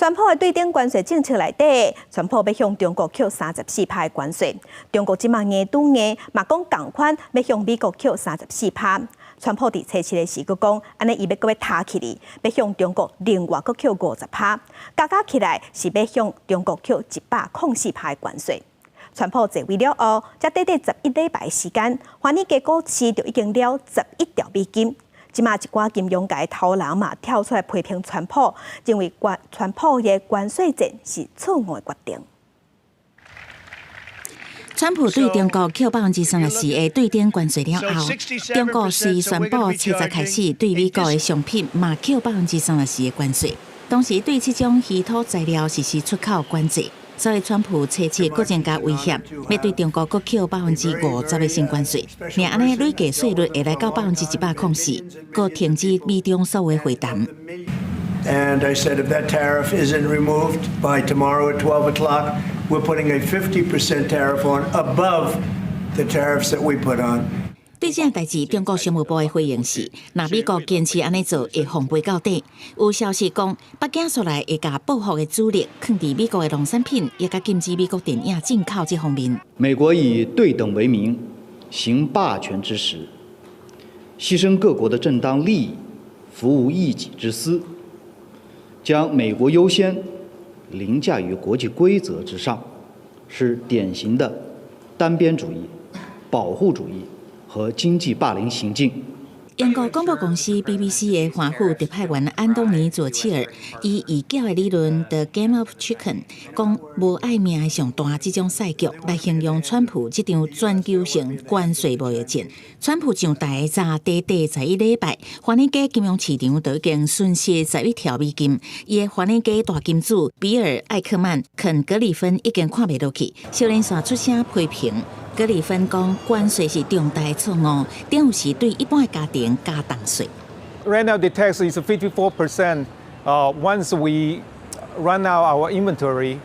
川普的對等關稅政策內底，川普欲向中國扣34趴的關稅。中國這馬硬拄硬，嘛講仝款欲向美國扣三十四趴。川普佇初七的時閣講，按呢伊欲閣欲踏起哩，欲向中國另外閣扣50趴，加加起來是欲向中國扣104趴的關稅。川普坐位了後，才短短11禮拜時間，華爾街股市就已經了11兆美金。這馬一寡金融界頭人嘛跳出來批評川普，認為關川普的關稅戰是錯誤的決定。川普對中國扣34%的對等關稅了後，中國隨宣布初十開始對美國的商品嘛扣百分之三十四的關稅，同時對七種稀土材料實施出口管制。所以川普初七閣增加威脅，欲對中國閣扣50%的新關稅，若按呢累計稅率會來到104%，閣停止美中所有會談。 And I said, if that tariff isn't removed by tomorrow at 12 o'clock, we're putting a 50% tariff on above the tariffs that we put on. 對這項代誌，中國商務部的回應是：若美國堅持按呢做，會奉陪到底。有消息講，北京紲來會共報復的主力囥佇美國的農產品，也佮禁止美國電影進口這方面。美國以對等為名，行霸權之實，犧牲各國的正當利益，服務一己之私，將美國優先凌駕於國際規則之上，是典型的單邊主義、保護主義和經濟霸凌行徑。英國廣播公司 BBC 的華府特派員安東尼佐切爾以異教的理論 The Game of Chicken，講無愛命的上大這種賽局來形容川普這場全球性關稅貿易戰。川普上台才短短11禮拜，華爾街金融市場就已經損失11兆美金。伊的華爾街大金主比爾艾克曼、肯格里芬已經看袂落去，小連續出聲批評。格里芬講關稅是重大錯誤，等於是對一般的家庭加重稅。 Right now the tax is 54%. Once we run out our inventory,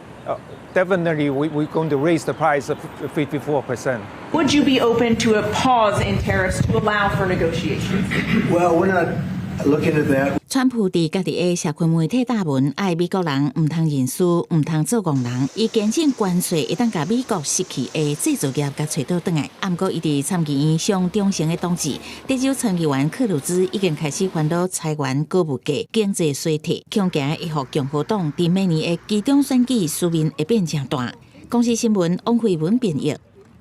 definitely we're going to raise the price of 54%. Would you be open to a pause in tariffs to allow for negotiations? Well, we're not looking at that. 川普佇家己的社群媒體貼文，愛美國人毋通認輸，毋通做戇人。伊堅信關稅會當共美國失去的製造業共揣倒轉來。毋過，伊佇參議院上忠誠的同志，德州參議員克魯茲已經開始煩惱裁員、高物價、經濟衰退，恐驚會予共和黨佇明年的期中選舉輸面會變誠大。公視新聞王慧文編譯。